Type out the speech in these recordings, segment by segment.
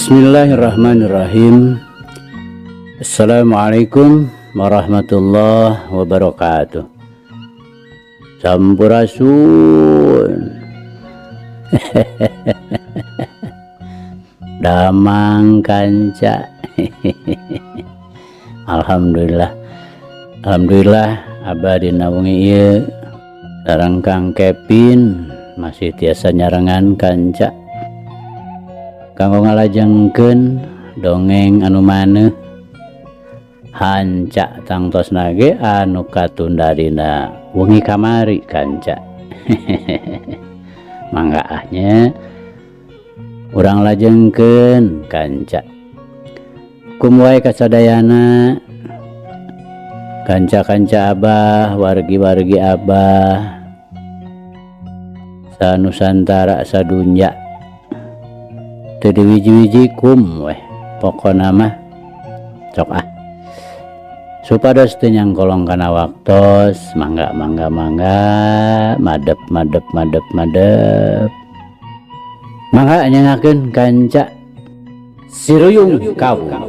Bismillahirrahmanirrahim. Assalamualaikum warahmatullahi wabarakatuh. Sampurasun. Damang kanca. Alhamdulillah. Alhamdulillah abah dina wengi ieu sareng Kang Kevin masih tiasa nyarengan kanca. Kanggo ngalajengkeun dongeng anu maneuh hanca tangtosna ge anu katunda dina wengi kamari kanca. Mangga ah nya urang lajengkeun kanca. Kum wae kasadayana kanca-kanca abah, wargi-wargi abah sanusantara sadunya teu diwiji-wiji kum weh pokona mah sok ah supados teu nyangkolong kana waktos mangga mangga mangga madep madep madep madep mangga nyengakeun kanca Siruyung Kawung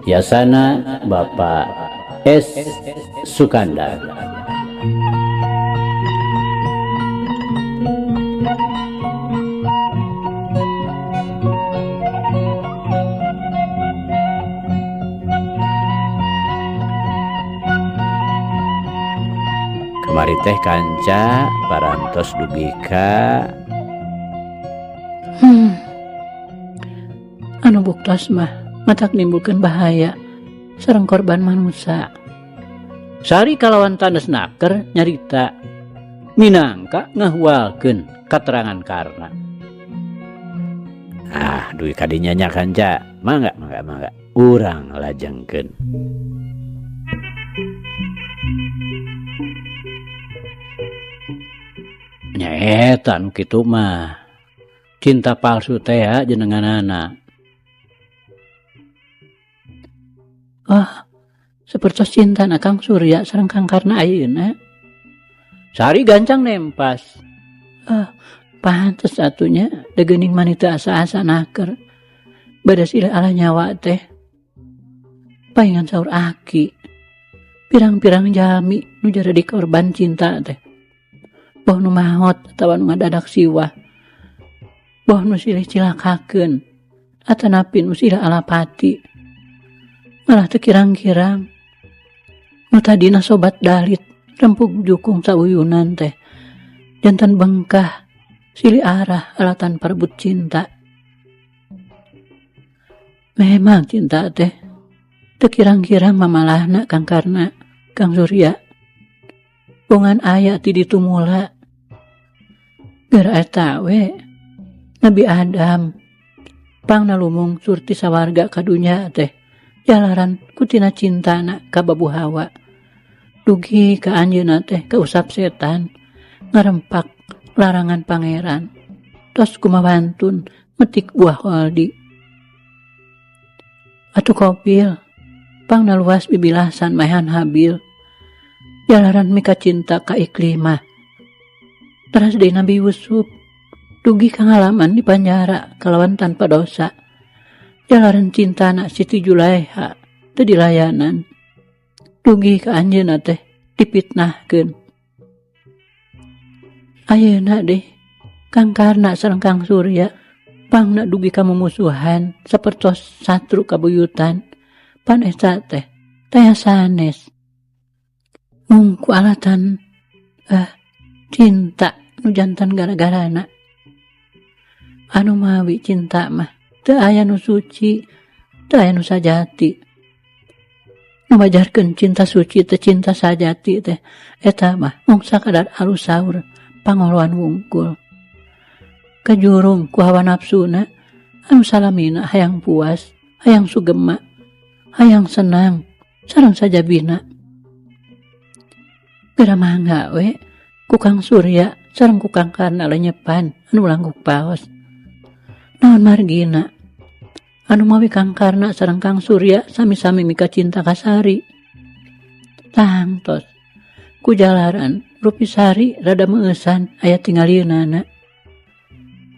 yasana Bapak S Sukandar. Kamari teh kanca parantos dugi ka Anu buktos mah matak nimbulkeun bahaya sareng korban manusia. Sari kalawan tanes naker nyarita minangka ngahualkeun katerangan Karna. Ah, dugi kadinya nya kanca. Mangga mangga mangga urang lajengkeun. Nyaeta nu kitu mah. Cinta palsu teh ya jenenganana. Ah, sapertos cinta na Kang Surya sareng Kang Karna ayeuna. Sari gancang nempas. Ah, pantes atunya degeuning manita asa-asa naker. Bada silih ala nyawa teh. Paingan saur aki. Pirang-pirang jalmi nu jadi korban cinta teh. Boh nu maot atawa nu ngadadak siwah. Boh nu silih cilakakeun atanapi nu silih alapati. Malah teu kirang-kirang. Nu tadina sobat dalit rempug jukung sauyunan teh. Jantan bengkah silih arah alatan parebut cinta. Memang cinta teh teu kirang-kirang mamalahna Kang Karna, Kang Surya. Bongan aya ti ditu mula. Geura eta we Nabi Adam pangna lumung surti sawarga ka dunya teh jalaran kutina cintana ka Babu Hawa. Dugi ka anjeunna teh kausap setan ngarempak larangan pangeran. Tos kumawantun metik buah holdi. Atuh Kopil pangna luas bibilasan maehan Habil. Jalaran mika cinta ka Iklimah. Teras deui Nabi Yusuf dugi ka ngalaman di panjara kalawan tanpa dosa. Jalaran cintana Siti Julaiha teu dilayanan. Dugi ka anjeunna teh dipitnahkeun. Ayeuna deh Kang Karna sareng Kang Surya pangna dugi ka mumusuhan sapertos satru kabuyutan. Pan eta teh taya sanes. Mung ku alatan cinta nu jantan gara-garana. Anu mawi cinta mah teu aya nu suci, teu aya nu sajati. Nu majarkeun cinta suci teh cinta sajati teh eta mah mung sakadar alus saur pangoloan wungkul. Kajurung ku hawa nafsuna anu salamina hayang puas, hayang sugema, hayang senang sareng sajabina. Geura mangga we ku Kang Surya sareng ku Kang Karna lenyepan anu langguk paos. Naon margina anu mawi Kang Karna sareng Kang Surya sami-sami mika cinta ka Sari. Tangtos ku jalaran rupi Sari rada meueusan aya tingalieunana.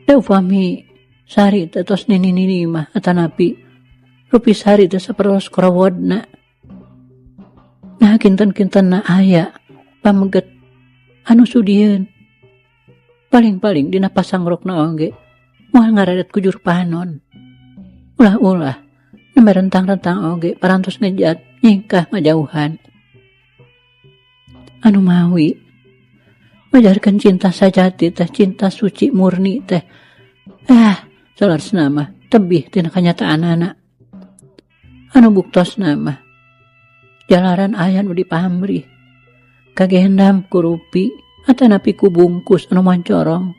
Da upami Sari teh tos nini-nini mah atanapi rupi sari teh sapertos korowodna. Nah kinten-kintenna aya pameget anu sudieun. Paling-paling dina pasangrokna oge moal ngaradet ku juru panon. Ulah-ulah nembe rentang-rentang oge parantos ngejat nyingkah ngajauhan. Anu mawi majarkeun cinta sajati teh cinta suci murni teh. Saleresna mah tebih tina kanyataanana. Anu buktosna mah jalaran aya nu dipamrih. Kagendam ku rupi atanapi ku bungkus anu moncorong.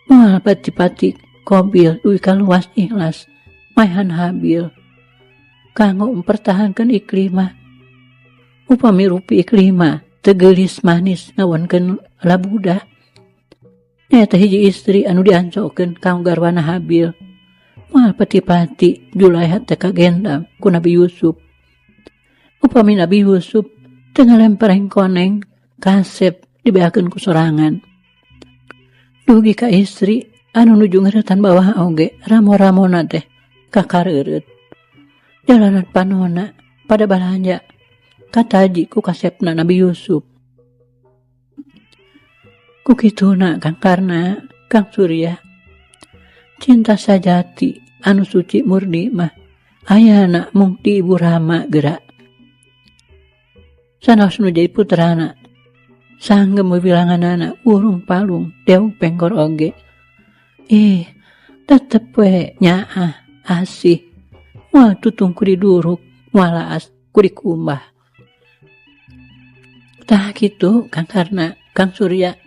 Moal pati-pati kobil dugi ka luas ikhlas maehan Habil kanggo mempertahankan iklimah. Upami rupi iklimah teu geulis manis ngawonkeun labuda. Nyaeta hiji istri anu diancokeun kanggo garwana Habil. Moal pati-pati Julaiha teh kagendam ku Nabi Yusuf. Upami Nabi Yusuf teu ngalempereng koneng kasep dibeakeun ku sorangan. Dugi ka istri anu nuju ngeuretan bawah oge ramo-ramona teh kakareureut. Jalanan panona pada balanja kataji ku kasepna Nabi Yusuf. Ku kituna Kang Karna, Kang Surya. Cinta sajati anu suci murni mah ayana mung ti Ibu Rama geura. Sanaos nu jadi putrana sanggem wiwilanganana urung palung deung pengkor oge. Ih, tetep we nyaah asih moal tutung ku diduruk, moal laas ku dikumbah. Tah kitu Kang Karna, Kang Surya.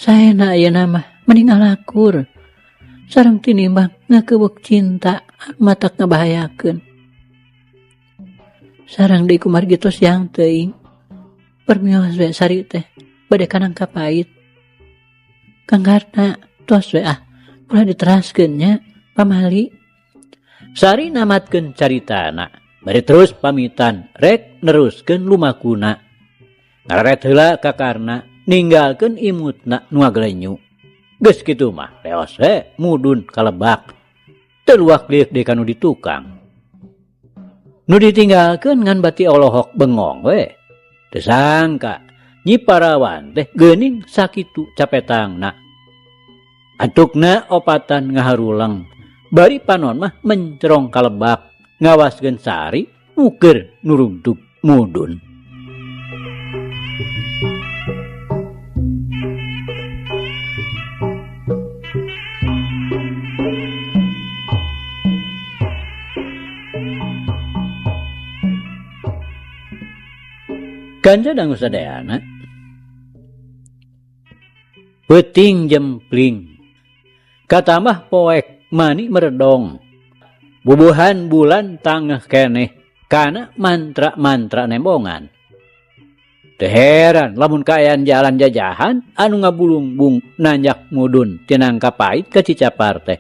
Saena ayeuna mah mending ngalakur. Sareng tinimbang ngakeuweuk cinta matak ngabahayakeun. Sareng deui kumargi tos yang teuing. Permios we sari teh bade kanang kapait. Kang Karna tos we ah ulah diteraskeun nya pamali. Sari namatkeun caritana bari terus pamitan rek neruskeun lumakuna. Ngararet heula ka Karna ninggalkeun imutna nu ngagelenyu. Geus kitu mah leos we mudun kalebak. Teu luak lieur deui ka nu di tukang. Nu ditinggalkeun ngan bati olohok bengong we. Teu sangka Nyi Parawan teh geuning sakitu capetangna. Antukna opatan ngaharuleng. Bari panon mah mencerong kalebak ngawaskeun sari muker nurungtug mudun. Kanca dangu sadayana peuting jempling katambah poek mani meredong bubuhan bulan tangeh keneh kana mantra-mantra nembongan. Teu heran lamun kaayaan jalan jajahan anu ngabulungbung nanjak mudun tinang kapait ka Cicapar teh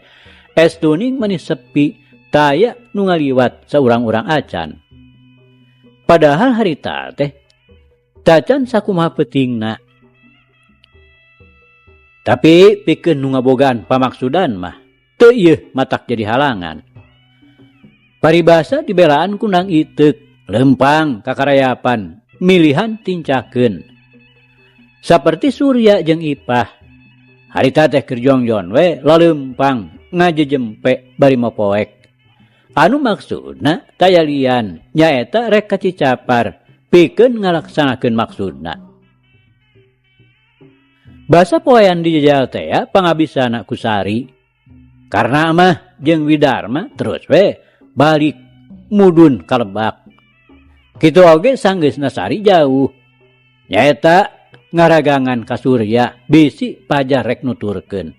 estuning mani sepi taya nu ngaliwat saurang-urang acan. Padahal harita teh tacan sakumaha peutingna. Tapi pikeun nu ngabogaan pamaksudan mah teu ieu matak jadi halangan. Paribasa dibelaan ku Nang Iteuk, lempang kakarayapan, milihan tincakeun. Saperti Surya jeung Ipah, harita teh keur jongjon we lalempang ngajejempe bari mopoek. Anu maksudna taya lian nyaeta rek ka Cicapar pikeun ngalaksanakeun maksudna. Basa poean dijajal teh ya pangabisana ku Sari. Karna mah jeung Widarma terus we balik mudun kalebak. Kitu oge sanggeusna Sari jauh. Nyaeta ngaragangan ka Surya bisi pajar rek nuturkeun.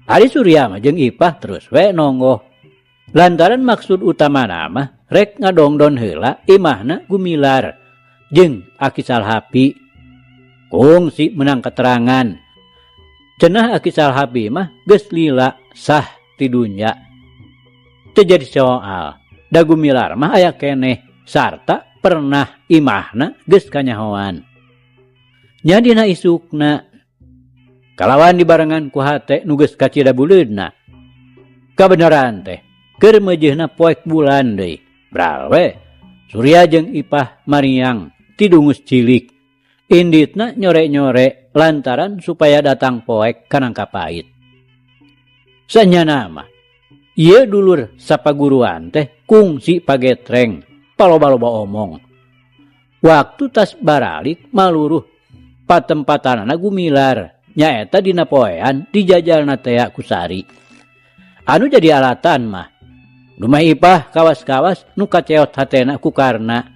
Ari Surya mah jeung Ipah terus we nonggoh. Lantaran maksud utamana mah rek ngadongdon heula imahna Gumilar jeung Aki Salhapi. Kungsi menang keterangan. Cenah Aki Salhapi mah geus lila sah ti dunya. Teu jadi soal. Da Gumilar mah aya keneh sarta pernah imahna geus kanyahoan. Nya dina isukna. Kalawan dibarengan ku hate nu geus kacida buleudna. Kabeneran teh keur meujeuhna poek bulan deui. Bral we Surya jeung Ipah mariang ti dungus cilik. Inditna nyore-nyore lantaran supaya datang poek ka nangka pait. Sanyana mah ieu dulur sapaguruan teh kungsi pagetreng paloba-loba omong. Waktu tas baralik maluruh patempatanana gumilar nyaeta dina poean dijajalna tea ku Sari. Anu jadi alatan mah Dumah Ipah kawas-kawas nu kaceot hatena ku Karna.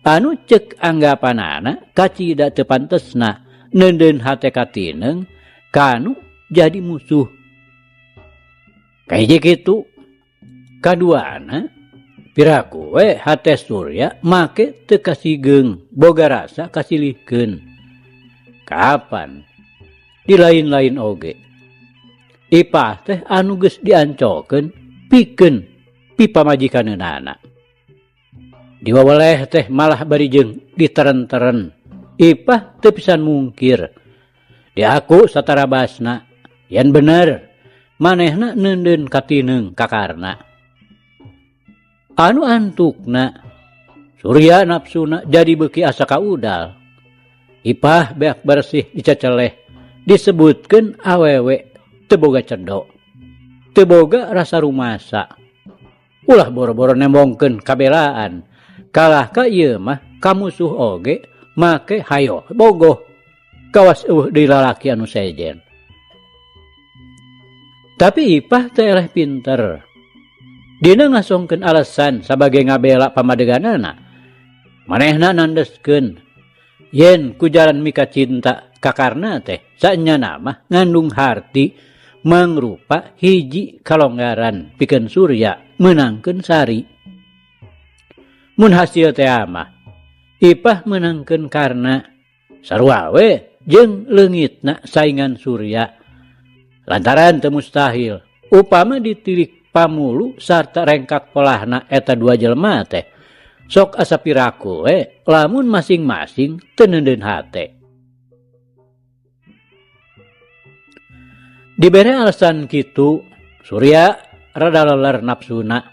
Anu cek anggapanana kacida teu pantesna neundeun hate katineng kanu jadi musuh. Kahiji kitu, kaduana piraku we hate Surya make teu kasigeung boga rasa kasilihkeun. Kapan di lain-lain oge. Ipah teh anu geus diancokeun pikeun pipamajikaneunana. Diwaweleh teh malah bari jeung diteren-teren. Ipah teu pisan mungkir. Diaku satarabasna yen bener manehna neundeun katineng ka Karna. Anu antukna Surya nafsuna jadi beuki asa kaudal. Ipah beak bersih diceceleh disebutkeun awewe teu boga cendo. Teu boga rasa rumasa. Ulah boro-boro nembongkeun kabelaan. Kalah ka ieu mah kamusuh oge make hayo bogoh. Kawas eueuh deui lalaki anu sejen. Tapi Ipah teh eleh pinter. Dina ngasongkeun alasan sabage ngabela pamadeganana. Manehna nandeskeun yen ku jalan mika cinta ka Karna teh saenyana mah ngandung harti mangrupa hiji kalonggaran pikeun Surya meunangkeun Sari. Mun hasil teh mah Ipah meunangkeun Karna sarua we jeung leungitna saingan Surya. Lantaran teu mustahil upama ditilik pamulu sarta rengkak polahna eta dua jelema teh sok asa piraku we lamun masing-masing teu neundeun hate. Dibere alasan kitu Surya rada leler nafsuna.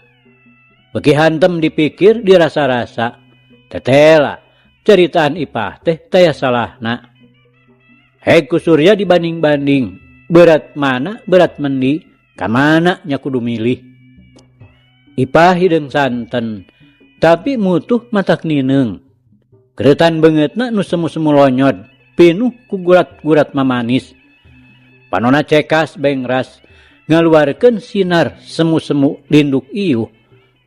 Beuki hantem dipikir dirasa-rasa tetela ceritaan Ipah teh taya salahna. Heg ku Surya dibanding-banding berat mana berat mendi ka mana nya kudu milih. Ipah hideung santen tapi mutuh matak nineung. Keretan beungeutna nu semu-semu lonyod pinuh ku gurat-gurat mamanis. Panona cekas bengras ngaluarkeun sinar semu-semu linduk iuh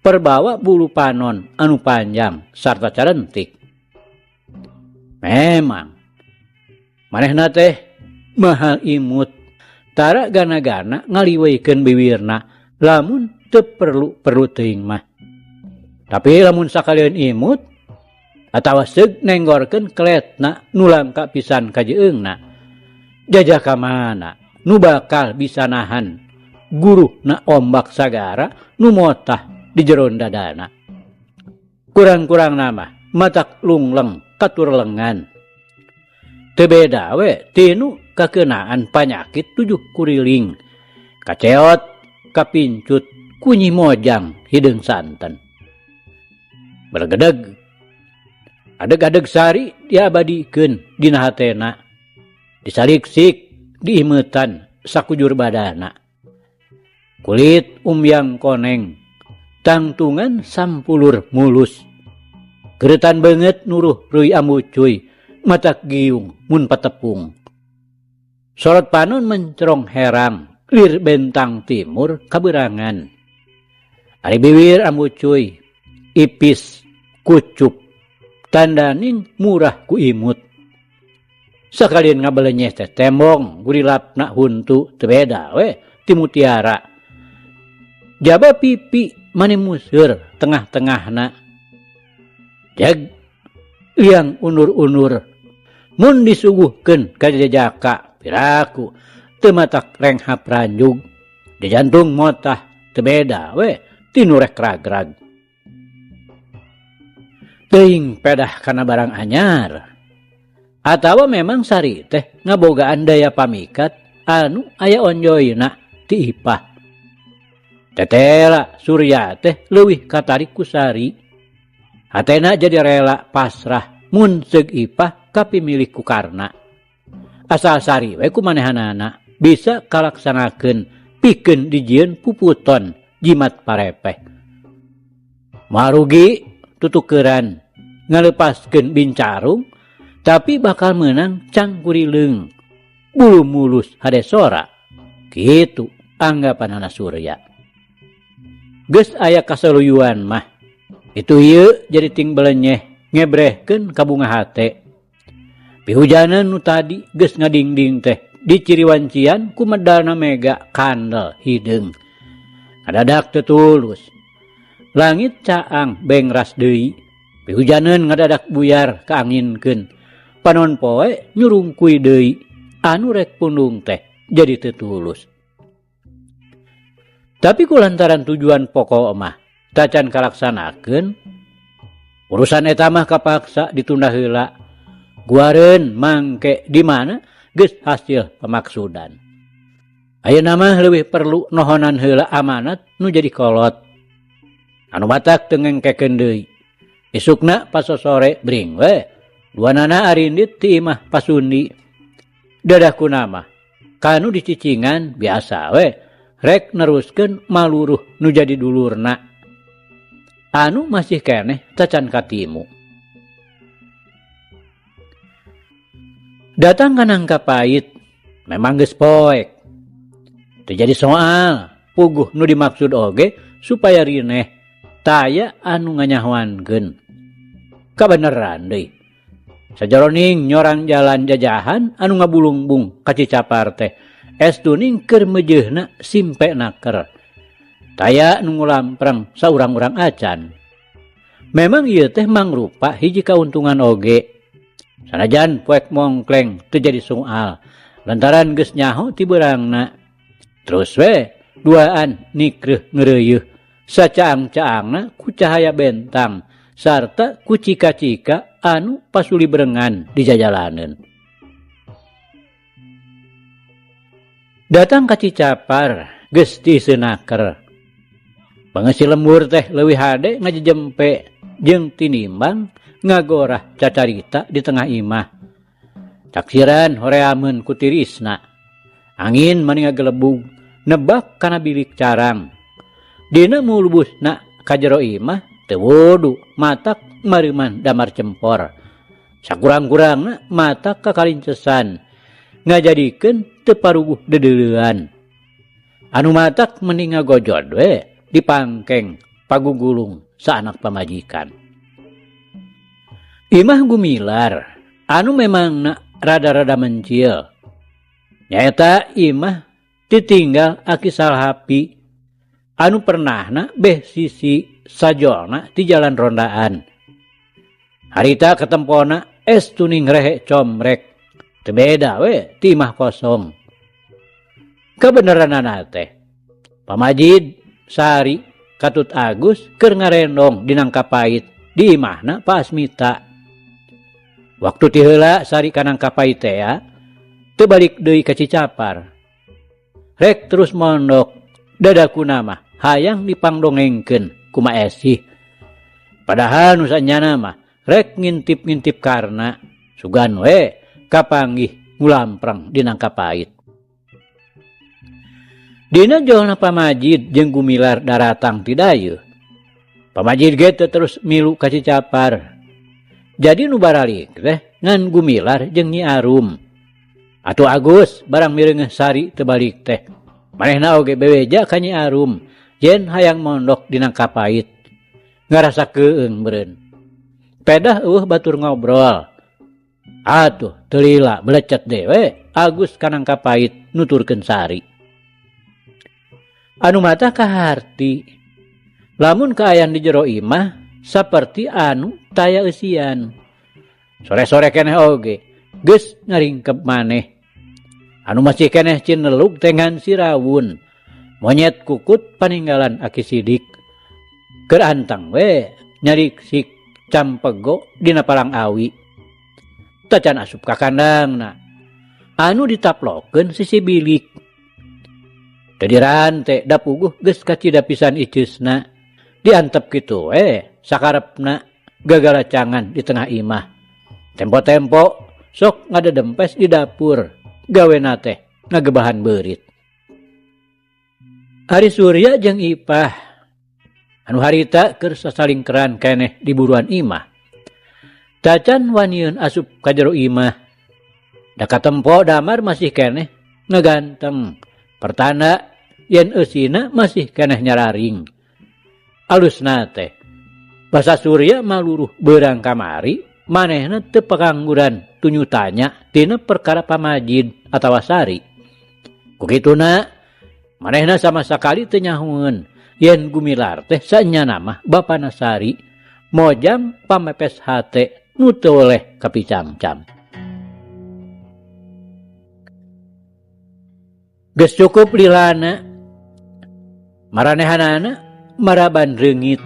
perbawa bulu panon anu panjang sarta carentik. Memang manehna teh mahal imut tara gana-gana ngaliweuikeun biwirna lamun teu perlu-perlu teuing mah. Tapi lamun sakalian imut atawa seug nenggorkeun keletna nu langka pisan kajeungna. Jajah ka mana nu bakal bisa nahan guruhna ombak sagara nu motah di jeron dadana. Kurang-kurang nama matak lungleng katur lengan. Teu beda we tinu kakeunaan panyakit tujuh kuriling. Kaceot, kapincut, kunyi mojang hideung santen. Bergedeg. Adeg-adeg Sari diabadikeun dina hatena. Disaliksik diimeutan sakujur badana. Kulit umyang koneng, tangtungan sampulur mulus. Keretan beungeut nuruh reuy ambucuy, matak giung mun patepung. Sorot panon mencerong herang, lir bentang timur kaberangan. Ari biwir ambucuy, ipis, kucup, tandaning murah ku imut. Sakalian ngabelenyeh teh tembong gurilapna huntu teu beda we ti mutiara. Jaba pipi mani museur tengah-tengahna. Jeg liang unur-unur mun disuguhkeun ka jejaka piraku teu matak renghap ranjug. Di jantung motah teu beda we ti nu rek ragrag. Teuing pedah kana barang anyar. Atawa memang Sari teh ngabogaan daya pamikat anu aya onjoyna ti Ipah. Tetela Surya teh leuwih katarik ku Sari. Hatena jadi rela pasrah mun seug Ipah kapimilih ku Karna. Asal Sari we ku manehanana bisa kalaksanakeun pikeun dijieun puputon jimat parepeh. Moal rugi tutukeran ngalepaskeun bincarung tapi bakal meunang cangkurileung bulu mulus hade sora. Kitu anggapanana Surya. Geus aya kasaluyuan mah. Itu ieu jadi ting belenyeh ngebrehkeun ka bunga hate. Pihujanan nu tadi geus ngadingding teh diciriwancian ku medalna mega kandel hideung. Ngadadak teu tulus. Langit caang bengras deui. Pihujaneun ngadadak buyar kaanginkeun. Panon poe nyurungkuy deui. Anu rek pundung teh jadi teu tulus. Tapi kulantaran tujuan pokok mah tacan kalaksanakeun, urusan eta mah kapaksa ditunda heula. Guareun mangke di mana geus hasil pemaksudan. Ayeuna mah leuwih perlu nohonan heula amanat nu jadi kolot. Anu matak teu ngengkekeun deui. Isukna pasosore bring we, duanana arindit ti imah pasundi. Dadah kunama kanu dicicingan biasa we, rek neruskeun maluruh nu jadi dulurna. Anu masih keneh tacan katimu. Datang ka nangka pait, memang geus poek. Teu jadi soal, puguh nu dimaksud oge supaya rineh taya anu nganyahoankeun. Kabeneran deui. Sajaroning nyorang jalan jajahan anu ngabulungbung ka Cicapar teh, estuning keur meujeuhna simpe naker. Taya nu ngulampreng saurang-urang acan. Memang ieu teh mangrupa hiji kauntungan oge. Sanajan poek mongkleng teu jadi soal, lantaran geus nyaho ti beurangna. Terus we duaan nikreuh ngeureuyeuh, sacaang-caangna ku cahaya bentang sarta ku cika-cika anu pasuli berengan di jajalaneun. Datang ka Cicapar geus tiiseun naker. Pangeusi lembur teh leuwih hade ngajejempe jeung tinimbang ngagorah cacarita di tengah imah. Taksiran horeameun ku tirisna. Angin mani ngagelebug nebak kana bilik carang. Dina mulubusna ka jero imah teu wudu matak mareuman damar cempor. Sakurang-kurangna matak kakalincesan ngajadikeun teu paruguh deudeulean. Anu matak mending ngagojod we dipangkeng pagugulung saanak pamajikan. Imah Gumilar anu memangna rada-rada mencil. Nyaeta imah ditinggal Aki Salhapi anu pernahna beh sisi sajolna di jalan rondaan. Harita ketempona es tuning rehe comrek. Teu beda we ti imah kosong. Kabeneranana teh Pamajid Sari Katut Agus keur ngarendong di nangka pait di imahna Pak Asmita. Waktu ti heula Sari ka nangka pait tea teu balik deui ka Cicapar. Rek terus mondok dadakuna mah hayang dipangdongengkeun ku Ma Esih. Padahal nu sanyana mah rek ngintip-ngintip karna sugan we kapanggih ngulampreng di nangka pait. Dina jolna Pamajid jeung Gumilar daratang ti dayeuh. Pamajid ge teu terus milu ka Cicapar. Jadi nu baralik teh ngan Gumilar jeung Nyi Arum. Atuh Agus barang mireungeuh Sari teu balik teh. Manehna oge bebeja ka Nyi Arum yen hayang mondok di nangka pait. Ngarasa keung meureun. Pedah eueuh batur ngobrol. Atuh teu lila belecet dewe Agus ka nangka pait nuturkeun Sari. Anu mata kaharti. Lamun kaayaan di jero imah saperti anu taya eusian. Sore-sore keneh oge geus ngaringkep maneh. Anu masih keneh cinelug tengan sirawun. Monyet kukut paninggalan Aki Sidik. Keur anteng we nyariksik campego dina palang awi. Tacan asup ka kandangna. anu ditaplokeun sisi bilik. Teu dirante da puguh geus kacida pisan iceusna. Diantep kitu we sakarepna gagalacangan di tengah imah. Tempo-tempo sok ngadedempes di dapur gawena teh ngagebahan beurit. Ari Surya jeung Ipah anu harita keur sasalingkeran keneh di buruan imah. Tacan waniun asup ka jero imah. Da katempo Damar masih keneh ngaganteng. Pertanda yen eusina masih keneh nyararing. Alusna teh basa Surya maluruh beurang kamari manehna teu pakangguran tunyutanya tina perkara pamajid atawa Sari. Ku kituna manehna sama sakali teu nyahueun yen Gumilar teh saenyana mah bapana Sari mojang pamepes hate nu teu weleh kapicangcang. Geus cukup lilana maranehanana maraban reungit.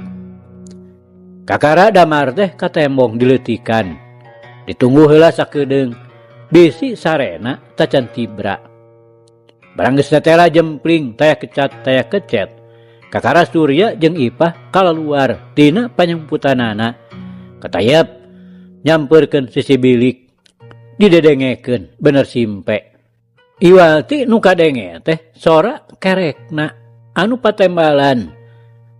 Kakara Damar teh katembong dileutikan. Ditunggu heula sakedeung bisi sarena tacan tibra. Barang geus tetela jempling taya kecat taya kecet. Kakara Surya jeung Ipah kalaluar tina panyumputanana. Katayep nyampeurkeun sisi bilik didedengekeun bener simpe. Iwati nu kadenge teh sora kerekna anu patembalan.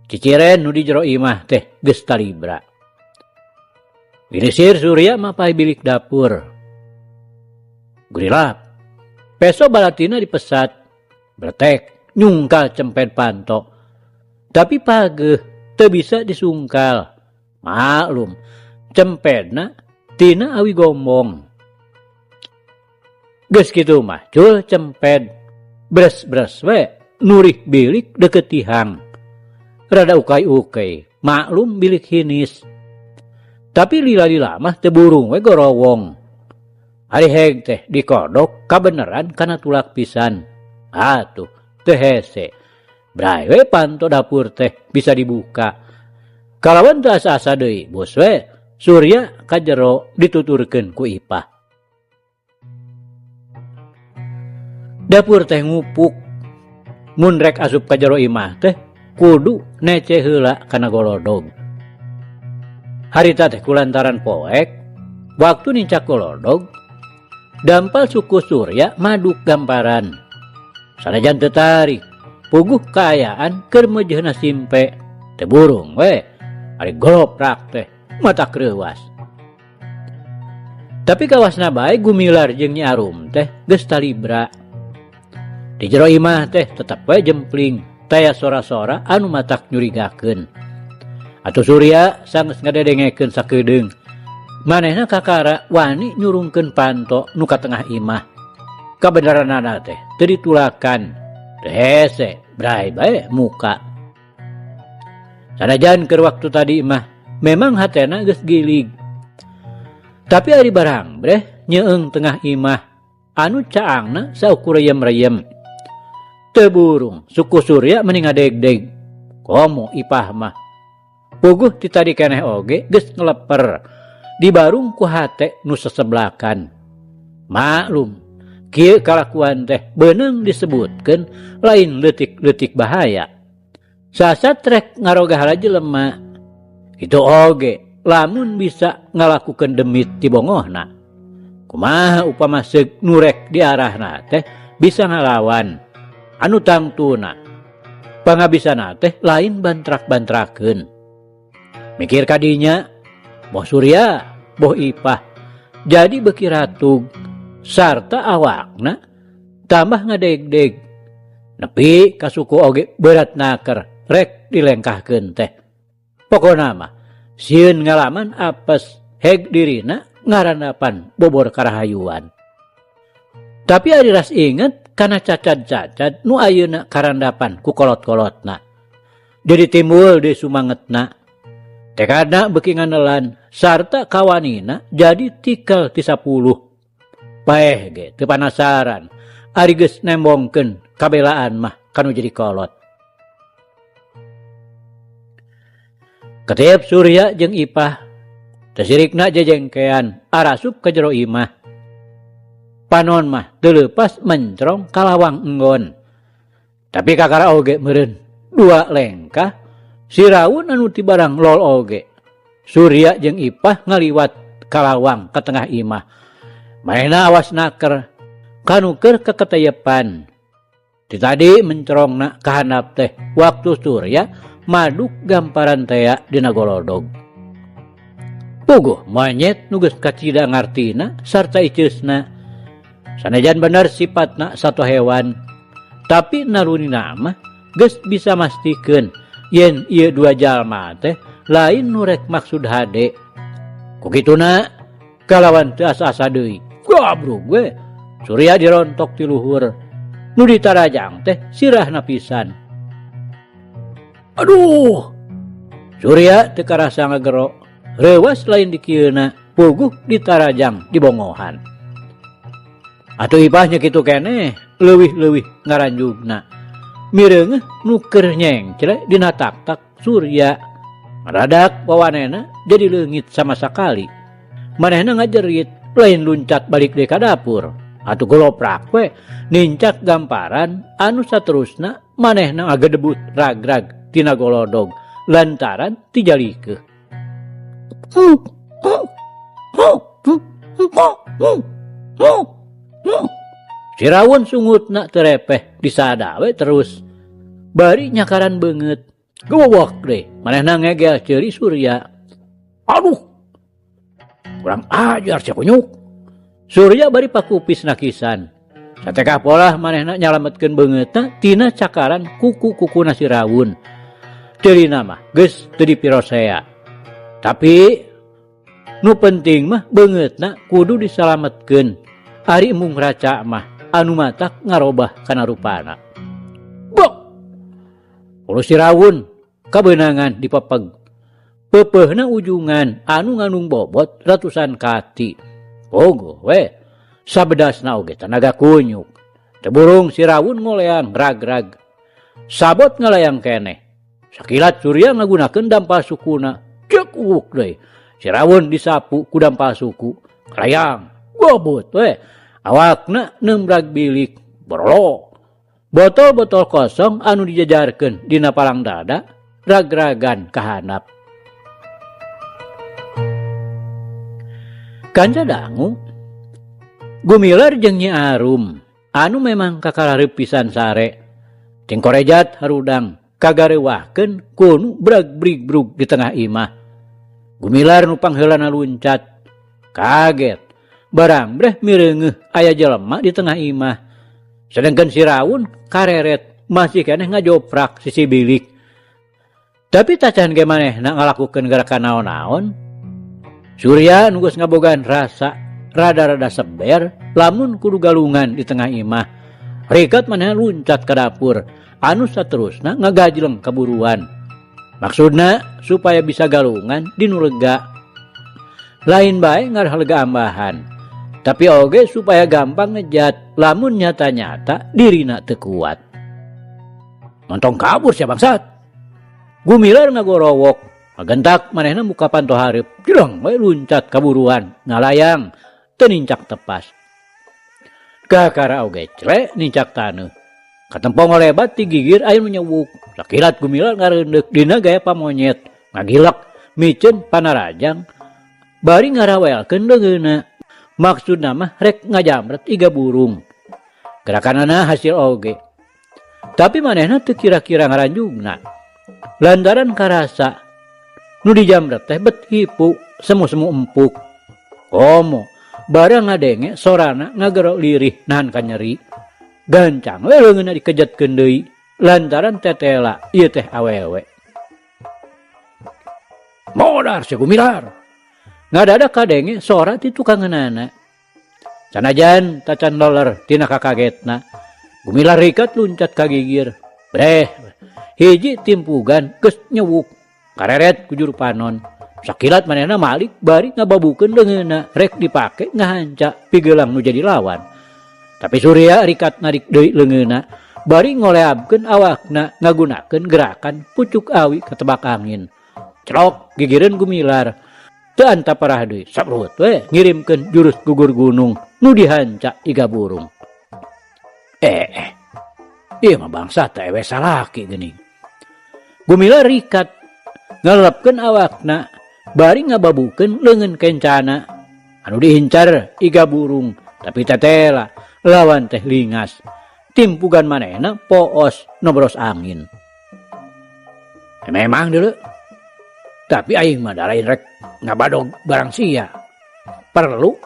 Ciciren nu di jero imah teh geus talibra. Girisir Surya mapay bilik dapur. Gurilap. Peso balatina dipesat. Bretek nyungkal cempet panto. Tapi pageuh teu bisa disungkal. Maklum, cempetna tina awi gombong. Geus kitu mah cul cempet. Bres-bres we nurih bilik deket tihang. Rada ukay-ukay, maklum bilik hinis. Tapi lila-lila mah teu burung we gorowong. Ari heg teh dikodok kabeneran kana tulak pisan. Atuh teu hese. Bray we panto dapur teh bisa dibuka. Kalawan teu asa-asa deui, bos we Surya ka jero dituturkeun ku Ipah. Dapur teh ngupuk. Mun rek asup ka jero imah teh kudu nece heula kana golodog. Harita teh kulantaran poek, waktu nincak golodog, dampal suku Surya maduk gamparan. Sanajan teu tarik, puguh kaayaan keur meujeuhna simpe, teu burung we, ari goloprak teh matak reuwas. Tapi kawasna bae Gumilar jeung Nyi Arum teh geus talibra. Di jero imah teh tetep we jempling, taya sora-sora anu matak nyurigakeun. Atuh Surya sanggeus ngadedengekeun sakedeung. Manehna kakara wani nyurungkeun panto nu ka tengah imah. Kabeneranana teh teu ditulakan. Teu hese, bray bae muka. Sanajan keur waktu tadi mah memang hatena geus gilig. Tapi ari barang breh nyeung tengah imah anu caangna saukur reyem-reyem. Teu burung suku Surya meni ngadegdeg. Komo Ipah mah. Puguh ti tadi keneh oge geus ngeleper dibarung ku hate nu seseblakan. Maklum, kieu kalakuan teh beunang disebutkeun lain leutik-leutik bahaya. Sasat rek ngarogah jelema. Itu oge lamun bisa ngalakukeun demit ti bongohna. Kumaha upama seug nu rek diarahna teh bisa ngalawan anu tangtuna. Pangabisana teh lain bantrak-bantrakeun. Mikir kadinya, boh Surya, boh Ipah, jadi beuki ratug sarta awakna tambah ngadegdeg. Nepi ka suku oge berat naker rek dilengkahkeun teh. Pokona mah sieun ngalaman apes heg dirina ngarandapan bobor karahayuan. Tapi ari ras inget kana cacad-cacad nu ayeuna karandapan ku kolot-kolotna. Jadi timbul deui sumangetna. Tekadna beuki nganelan sarta kawanina jadi tikel ti 10. Paeh ge teu panasaran ari geus nembongkeun kabelaan mah kanu jadi kolot. Ketiep Surya jeung Ipah teu sirikna jejengkean arasup ka jero imah. Panon mah teu leupas mencrong ka lawang enggon. Tapi kakara oge meureun dua lengkah si Raun anu ti barang lol oge. Surya jeung Ipah ngaliwat ka lawang ka tengah imah. Manehna awas naker kanu keur keketeyepan. Ti tadi mencrongna ka handap teh waktu Surya maduk gamparan tea dina golodog. Puguh monyet nu geus kacida ngartina sarta iceusna. Sanajan bener sipatna sato hewan, tapi nalurina mah geus bisa mastikeun yen ieu dua jalma teh lain nu rek maksud hade. Ku kituna kalawan teu asa-asa deui. Gabrug we Surya dirontok ti luhur. Nu ditarajang teh sirahna pisan. Aduh! Surya teu karasa ngagero. Reuwas lain dikieuna, puguh ditarajang dibongohan. Atuh Ipah nya kitu keneh, leuwih-leuwih ngaranjugna. Mireungeuh nu keur nyengcle dina taktak Surya. Ngadadak wawanena jadi leungit sama sakali. Manehna ngajerit, lain luncat balik deui ka dapur. Atuh goloprak we nincak gamparan anu saterusna manehna ngagedebut ragrag tina golodog lantaran tijalikeuh. Si Rawun sungutna teu repeh disada we terus. Bari nyakaran beungeut. Gowok deui manehna ngegel ceuri Surya. Aduh. Kurang ajar sia kunyuk. Surya bari pakupis nakisan. Satekah polah manehna nyalametkeun beungeutna tina cakaran kuku-kukuna si Rawun. Ceurina mah geus teu dipirosea. Tapi nu penting mah beungeutna kudu disalametkeun. Ari embung raca mah anu matak ngarobah kana rupana. Bok! Ulu si Rawun kabeunangan dipepeg. Peupeuhna ujungan anu ngandung bobot ratusan kati. Pogoh we, sabedasna oge tanaga kunyuk. Teu burung si Rawun ngoleang rag-rag. Sabot ngalayang keneh. Sakilat Surya ngagunakeun dampal sukuna. Ceuk uwuk deui. Si Rawun disapu ku dampal suku. Kalayang, gobot we. Awakna neumbrag bilik. Borolok. Botol-botol kosong anu dijajarkeun dina palang dada ragragan ka handap. Kanca dangu, Gumilar jeung Nyi Arum anu memang kakarareup pisan sare. Cengkorejat harudang kagareuwahkeun ku nu brag-brigbrug di tengah imah. Gumilar nu pangheulana luncat, kaget, barang breh mireungeuh aya jelema di tengah imah. Sedengkeun si Rawun kareret masih keneh ngajoprak sisi bilik. Tapi tacan ge manehna ngalakukeun gerakan naon-naon. Surya nu geus ngabogaan rasa rada-rada seber lamun kudu galungan di tengah imah. Rikat manehna luncat ka dapur anu saterusna ngagajleng kaburuan. Maksudna supaya bisa galungan di nu lega. Lain bae ngarah lega ambahan, tapi oge supaya gampang ngejat lamun nyata-nyata dirina teu kuat. Montong kabur sia bangsat. Gumilar ngagorowok, ngagentak manehna muka panto hareup, jeleng we luncat kaburuan, ngalayang teu nincak tepas. Kakara oge cre nincak taneuh. Katempo ngolebat ti gigir aya nu nyewuk. Sakilat Gumilar ngareundeuk dina gaya pamonyet, ngagilek miceun panarajang bari ngarawelkeun leungeunna. Maksudna mah rek ngajamret iga burung. Gerakanana hasil oge. Tapi manehna teu kira-kira ngaranjugna. Lantaran karasa nu dijamret teh bet hipu semu-semu empuk. Komo barang ngadenge sorana ngagero lirih nahan kanyeri. Gancang we leungeunna dikejetkeun deui lantaran tetela ieu teh awewe. Modar si Gumilar. Ngadadak kadenge sora ti tukangeunana. Sanajan tacan loler tina kakagetna, Gumilar rikat luncat ka gigir. Breh, hiji timpugan geus nyewuk kareret ku juru panon. Sakilat manehna malik bari ngababukeun leungeunna rek dipake ngahanca pigelang nu jadi lawan. Tapi Surya rikat narik deui leungeunna bari ngoleabkeun awakna ngagunakeun gerakan pucuk awi katebak angin. Celok gigireun Gumilar. Teu antaparah deui, sabrut we ngirimkeun jurus gugur gunung nu dihanca iga burung. Eh, eh. Ieu mah bangsa teh ewe salaki geuning. Gumilar rikat ngelepkeun awakna bari ngababukeun leungeun kencana anu diincar iga burung tapi tetela lawan teh lingas. Timpugan manehna poos nobros angin. Memang dulu. Tapi aing mah da lain rek ngabadog barang sia. Perlu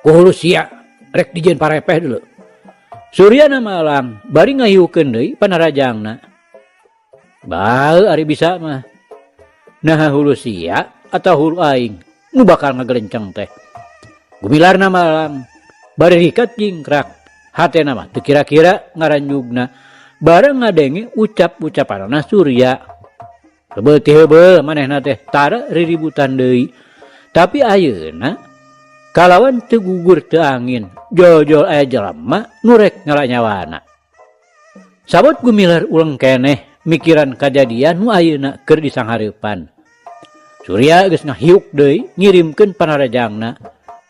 ku hulu sia rek dijieun parepeh dulu. Suryana malang bari ngahiukeun deui panarajangna. Bae ari bisa mah. Naha hulu sia atau hulu aing nu bakal ngagelenceng teh. Gumilarna malang bari rikat jingkrak. Hatena mah teu kira-kira ngaranjugna bareng ngadenge ucap-ucapanana Surya. Heubeul ti heubeul manehna teh tara riributan deui. Tapi ayeuna kalawan teu gugur teu angin, jol-jol aya jelema nu rek ngala nyawana. Sabot Gumilar uleng keneh mikiran kajadian nu ayeuna keur disanghareupan. Surya geus ngahiuk deui ngirimkeun panarajangna.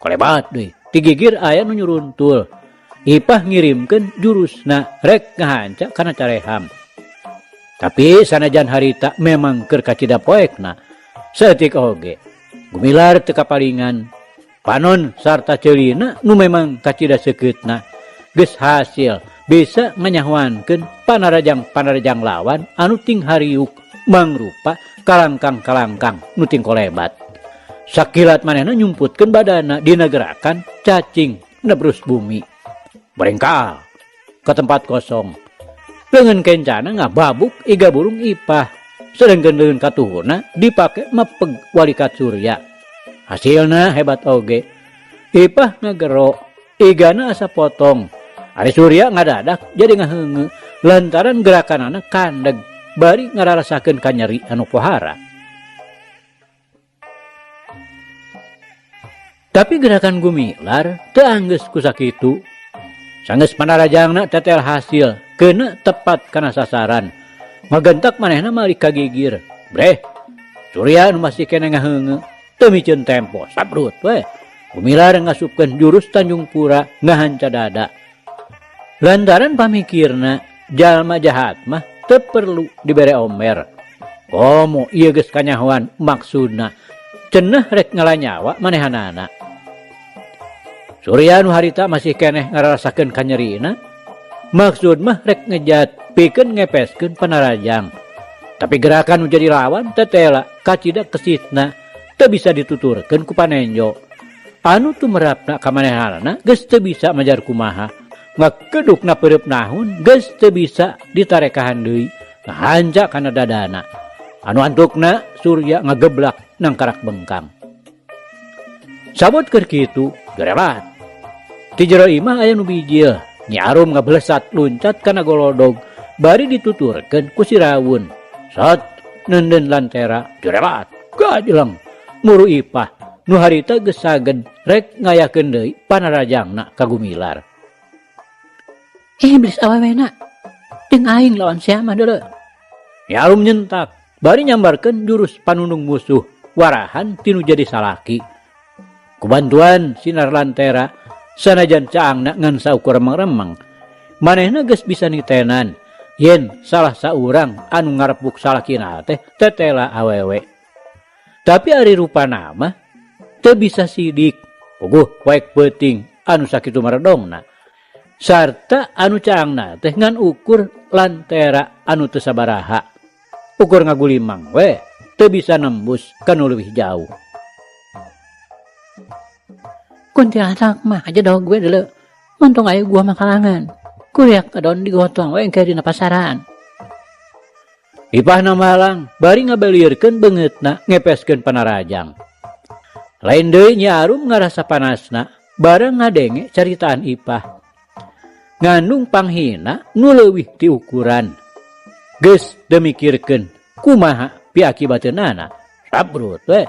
Kolebat deui, ti gigir aya nu nyuruntul. Ipah ngirimkeun jurusna rek ngahanca kana careham. Tapi sanajan harita memang keur kacida poekna, saeutik oge Gumilar teu kapalingan. Panon sarta ceulina nu memang kacida seukeutna geus hasil bisa nganyahoankeun panarajang-panarajang lawan anu ting hariuk mangrupa kalangkang-kalangkang nu ting kolebat. Sakilat manehna nyumputkeun badana dina gerakan cacing nebrus bumi. Berengkal ke tempat kosong. Leungeun kencana ngababuk iga burung ipah. Sedengkeun leungeun katuhurna dipake mepeg walikat Surya. Hasilna hebat oge. Ipah ngagero, igana asa potong. Ari Surya ngadadak jadi ngaheungeut lantaran gerakanana kandeg bari ngararasakeun kanyeri anu pohara. Tapi gerakan Gumilar teu anggeus ku sakitu. Sanggeus panarajangna tetel hasil keuna tepat kana sasaran. Ngagentak manehna malik ka gigir. Breh, Surya nu masih keneh ngaheungeut teu miceun tempo sabrut we. Gumilar ngasupkeun jurus Tanjung Pura ngahanca dada. Lantaran pamikirna jalma jahat mah teu perlu dibere omer. Komo ieu geus kanyahoan maksudna cenah rek ngalanyawa manehanana. Surya nu harita masih keneh ngararasakeun kanyerina, maksud mah rek ngejat pikeun ngepeskeun panarajang. Tapi gerakan nu jadi lawan tetela kacida kesitna teu bisa dituturkeun ku panenjo. Anu tumerapna ka manehanana geus teu bisa majar kumaha. Ngakedukna peureub nahun geus teu bisa ditarekahan deui, ngahanca kana dadana. Anu antukna Surya ngageblak nangkarak bengkang. Sabot keur kitu, gerelat. Ti jero imah aya nu bijil, Nyi Arum ngablesat luncat kana golodog bari dituturkeun ku si Rawun. Sot neundeun lantera, jerelat, gajeleng muru Ipah nu harita geus saged rek ngayakeun deui panarajangna ka Gumilar. Iblis awewena jeung aing lawan sia mah deuleu. Nyi Arum nyentak bari nyambarkeun jurus panundung musuh warahan tinu jadi salaki. Ku bantuan sinar lantera sanajan caangna ngan saukur remeng-remeng, manehna geus bisa nitenan yen salah saurang anu ngarepuk salakina teh tetela awewe. Tapi ari rupana mah teu bisa sidik, puguh poek peuting anu sakitu maredongna. Sarta anu caangna teh ngan ukur lantera anu teu sabaraha. Ukur ngagulimang we teu bisa nembus ka nu leuwih jauh. Kuntilanak mah aja dong gue dulu. Untung aya gua mah kalangan. Kuriak kadon digotong we engke dina pasaran. Ipahna malang bari ngabelirkeun beungeutna ngepeskeun panarajang. Lain deui Nyi Arum ngarasa panasna bareng ngadenge caritaan Ipah. Ngandung panghina nu leuwih ti ukuran. Geus demikirkeun kumaha piakibateunana. Sabrut we.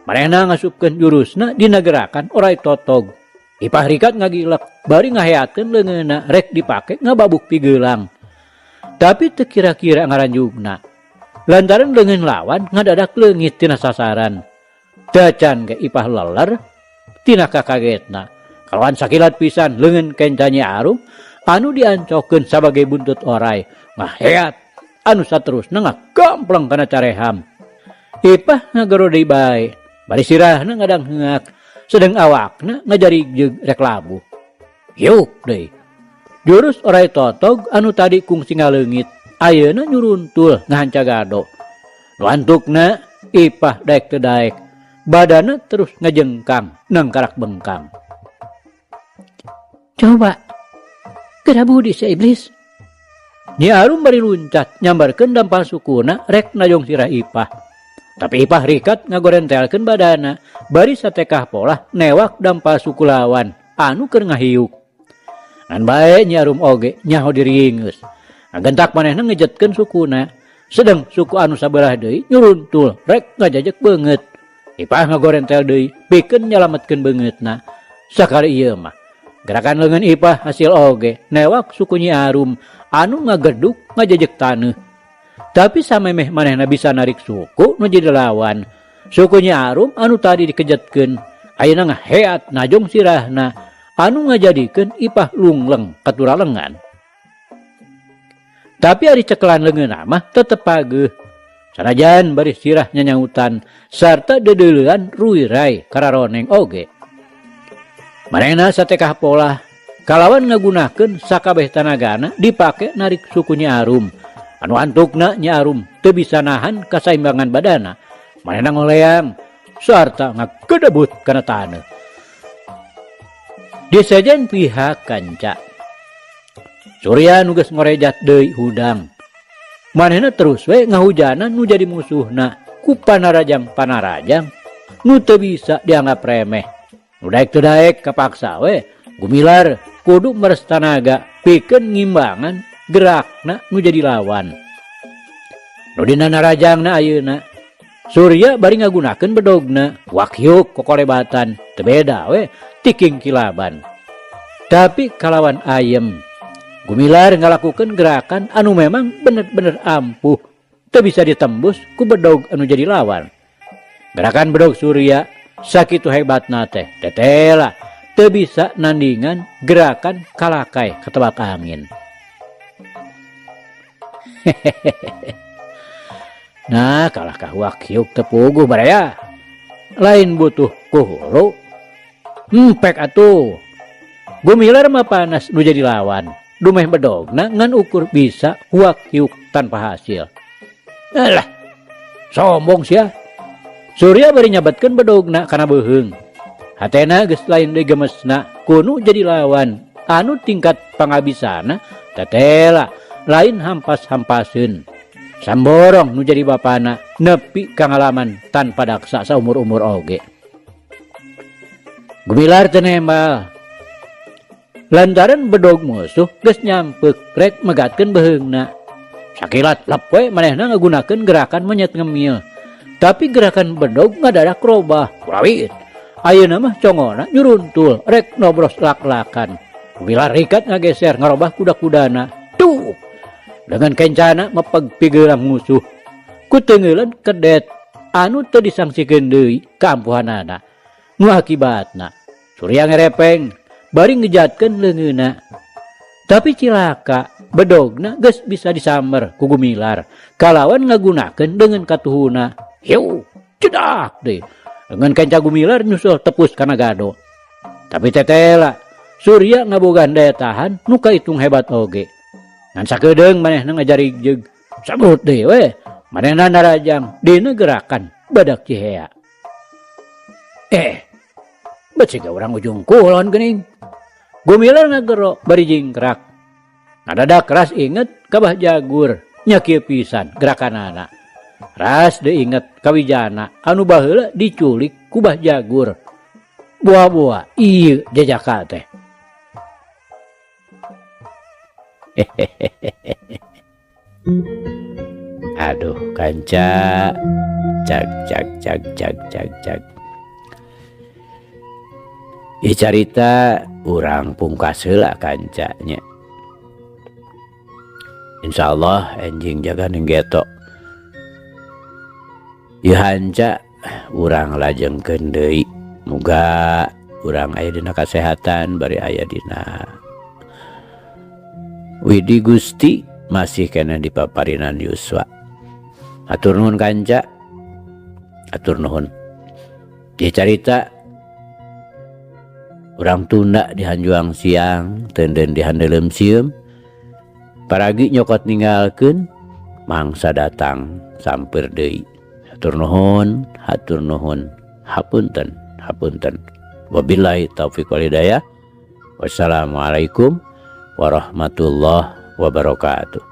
Manehna ngasupkeun jurusna dina gerakan orai totog. Ipah rikat ngagilek bari ngaheakeun leungeunna rek dipake ngababuk pigeulang. Tapi teu kira-kira ngaranjugna. Lantaran leungeun lawan ngadadak leungit tina sasaran. Tacan ge Ipah leler tina kakagetna. Kalawan sakilat pisan leungeun kenca Nyi Arum anu diancokeun sabagai buntut oray ngaheat anu saterusna ngagampleng kana careham. Ipah ngagero deui bae, bari sirahna ngadangheak sedeng awakna ngajarigjeug rek labuh. Hiuk deui. Jurus oray totog anu tadi kungsi ngaleungit ayeuna nyuruntul ngahanca gado. Nu antukna Ipah daek teu daek, badanna terus ngajengkang nangkarak bengkang. Coba geura budi sia iblis. Nyi Arum bari luncat nyambarkeun dampal sukuna rek najong sirah Ipah. Tapi Ipah rikat ngagorentelkeun badana bari satekah polah newak dampal suku lawan anu keur ngahiuk. Ngan bae Nyi Arum oge nyaho diriingeus. Ngagentak manehna ngejetkeun sukuna. Sedeng suku anu sabelah deui nyuruntul rek ngajajeg beungeut. Ipah ngagorentel deui pikeun nyalametkeun beungeutna. Sakali ieu mah gerakan leungeun Ipah hasil oge newak suku Nyi Arum anu ngageduk ngajajeg taneuh. Tapi samemeh manehna bisa narik suku nu jadi lawan. Suku Nyi Arum anu tadi dikejetkeun ayeuna ngaheat najong sirahna anu ngajadikeun Ipah lungleng katuralengan. Tapi ari cekelan leungeunna mah tetep pageuh. Sanajan bari sirah nyanyautan sarta deudeulean ruirai kararoneng oge. Manehna satekah polah kalawan ngagunakeun sakabeh tanagana dipake narik suku Nyi Arum. Anu antukna Nyi Arum teu bisa nahan kasaimbangan badana. Manehna ngoleang sarta ngagedebut kana taneuh. Di sejen pihak kanca Surya nu geus ngorejat deui hudang. Manehna terus we ngahujanan nu jadi musuhna ku panarajang-panarajang nu teu bisa dianggap remeh. Nu daek teu daek kapaksa we Gumilar kudu meres tanaga pikeun ngimbangan gerakna nu jadi lawan. Nu dina narajangna ayeuna Surya bari ngagunakeun bedogna wakyuk kokolebatan teu beda we tiking kilaban. Tapi kalawan ayem Gumilar ngalakukeun gerakan anu memang bener-bener ampuh teu bisa ditembus ku bedog anu jadi lawan. Gerakan bedog Surya sakitu hebatna teh tetela teu bisa nandingan gerakan kalakai katebak angin. Nah kalah ka wakyuk teu puguh baraya. Lain butuh ku hulu. Empek atuh. Gumilar mah panas nu jadi lawan. Dumeh bedogna ngan ukur bisa huak-hiuk tanpa hasil. Alah, sombong sia. Surya bari nyabetkeun bedogna kana beuheung. Hatena geus lain deui gemesna kunu jadi lawan anu tingkat pangabisana tetela lain hampas-hampaseun. Samborong nu jadi bapana nepi kangalaman tanpa daksa saumur-umur oge. Gumilar teu nembal. Lantaran bedog musuh geus nyampek rek megatkeun beuheungna. Sakilat lep we manehna ngagunakeun gerakan monyet ngemil. Tapi gerakan bedog ngadadak robah. Kurawit. Ayeuna mah congona nyuruntul rek nobros lak-lakan. Gumilar rikat ngageser ngarobah kuda-kudana. Tuh. Dengan kencana mepeg pigeurang musuh. Kuteungeuleun kedet anu teu disangsikeun deui kaampuhanana. Nu akibatna Surya ngerepeng bari ngejatkeun leungeunna. Tapi cilaka bedogna geus bisa disamber ku Gumilar kalawan ngagunakeun deungeun katuhuna. Hiu, cedak deui. Dengan kenca Gumilar nyusul tepus kana gado. Tapi tetela Surya ngabogaan daya tahan nu kaitung hebat oge. Ngan sakedeung manehna ngajarigjeug. Sabrut deui we manehna narajang dina gerakan badak cihea. Bet siga urang ujung kulon geuning. Gumilar ngagero bari jingkrak. Ngadadak keras inget ka Bah Jagur nya kieu pisan gerakanana. Ras deui inget ka Wijana anu baheula diculik ku Bah Jagur. Boa-boa ieu jajaka teh. Aduh kanca cag cag cag cag cag cag. Ieu carita urang pungkas heula kancanya. Insyaallah enjing jaga ning geto. Ieu hanca Urang lajengkeun deui. Muga urang aya dina kasehatan, bari aya dina Widi Gusti, masih keneh dipaparinan yuswa. Hatur nuhun kanca, hatur nuhun. Di carita urang tunda di hanjuang siang, tenden di handeuleum sieum. Paragi nyokot ninggalkeun, mangsa datang sampeur deui. Hatur nuhun, hatur nuhun, hapunten, hapunten. Wabillahi taufik wal hidayah. Wassalamualaikum warahmatullahi wabarakatuh.